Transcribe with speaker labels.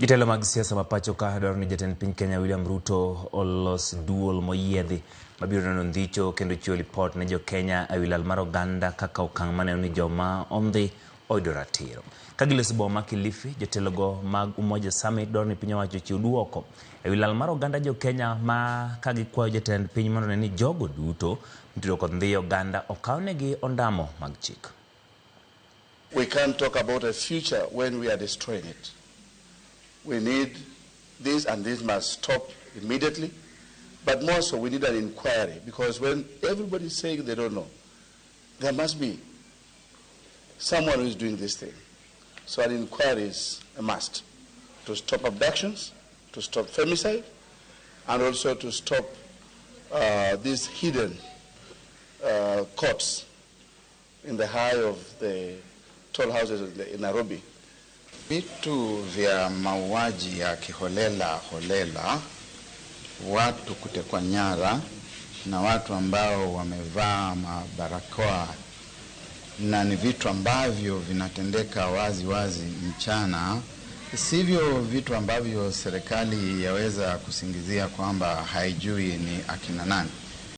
Speaker 1: Jotelo mag siasa ma pacho ka dwaro ni jatend piny Kenya William Ruto olos duol moyiedhi mabiro nono ndhicho kendo chiwo lipot ne jo-Kenya ewi lal mar oganda kaka okang' maneno ni joma ondhi oyudo ratiro. Ka giloso boma ma Kilifi, jotelogo mag Umoja Summit dwaro ni piny owacho ochiw duoko ewi lal mar oganda jo-Kenya ma ka gikwayo jatend piny mondo one ni jogo duto mitudo kod ndhiyo oganda okawnegi ondamo mag chik.
Speaker 2: We can't talk about a future when we are destroying it. We need this, and this must stop immediately. But more so, we need an inquiry, because when everybody is saying they don't know, there must be someone who is doing this thing. So an inquiry is a must to stop abductions, to stop femicide, and also to stop these hidden courts in the high of the tall houses in Nairobi.
Speaker 3: Vitu vya mauaji ya kiholela holela, watu kutekwa nyara na watu ambao wamevaa mabarakoa, na ni vitu ambavyo vinatendeka wazi wazi mchana, sivyo vitu ambavyo serikali yaweza kusingizia kwamba haijui ni akina nani.